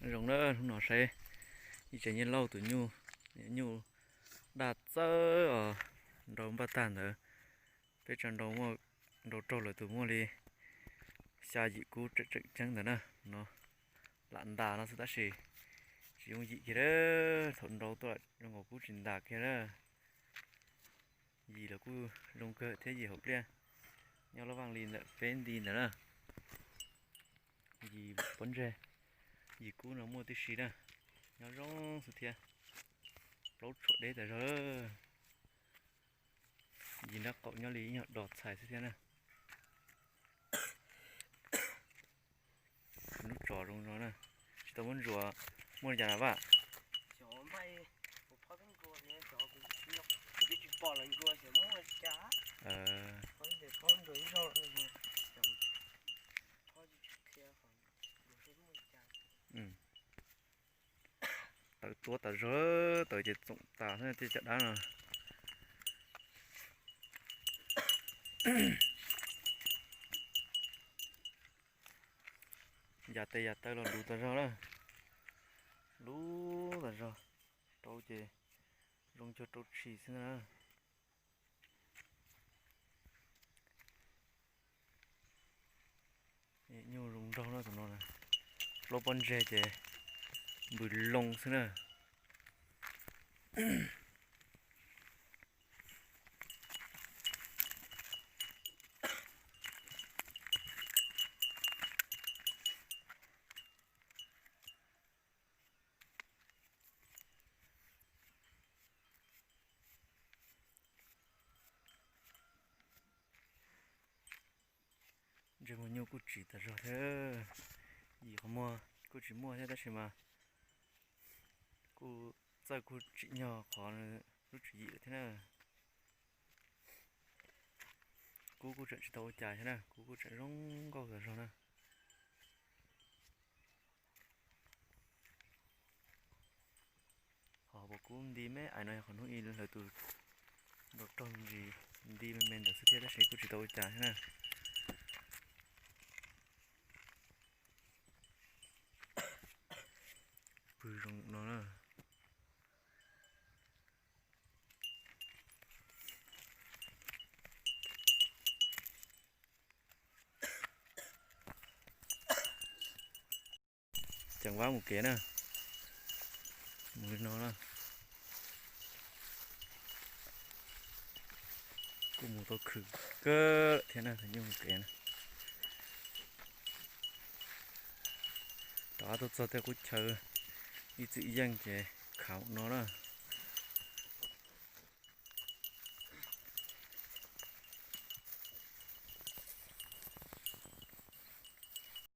Zoo na, hnub no saib ib tsev Nyiaj Lauj tus nyuj, nyuj daj txawb os, nrau npaj tag ntawd, peb tsa nrau, nrau raug lawm tus muaj li xya yim kub tseem tseem ceeb ntawd na. No lam ntas no xwb tab sis tsis yooj yim kiag, thaum nrau tuaj zoo nkaus kub tsis ntas kiag na. Yim los kuj zoo kawg thiab, yim hauv pliaj nyob loj vaj li ntawm peb nti ntawd na. Yim pob ntseg, yim kub no muaj tib si na, nyob zoo xwb thiab, plaub tshuam deb tas zog. Yim nrab qaum nyob li ib nyuag dos txhais xwb thiab na. Lub tsov zoo no na, tsis tau muab ntsuas, muaj li cas na Vaj? Tawv tuab tas zog, tawv ces txoom tas xwb tej caj dab no. Yam tes yam taw los luv tas zog na, luv tas zog, rau ces zoo cuag rau tshis xwb na. Nyuj zoo nraug na tus no, plaub pob ntseg ces npws loo xwb na. Ntsej muag nyuj kuj tsis tas zog thiab, yim qhov muag kuj tsis muaj thiab tab sis mas kuj txawj kuj tsim nyog qhov lub tswv yim lawm thiab na. Kub kuj tseem tsis tau ua cas thiab na, kub kuj tseem zoo nkauj tas zog na. Qhov uas kub nti me ais no yog qhov hnub ib lawv tus nrau raug ntsis nti me me ntawd xwb thiab tab sis kuj tsis tau ua cas thiab na. Pw zoo no na. Ceev vab mus kev na, mus li no na. Kuj mus tau khwv kawg thiab na, nyuj mus kev na. Rov qab tuaj txog tej qub chaw ib txwm yeej ces khav no na.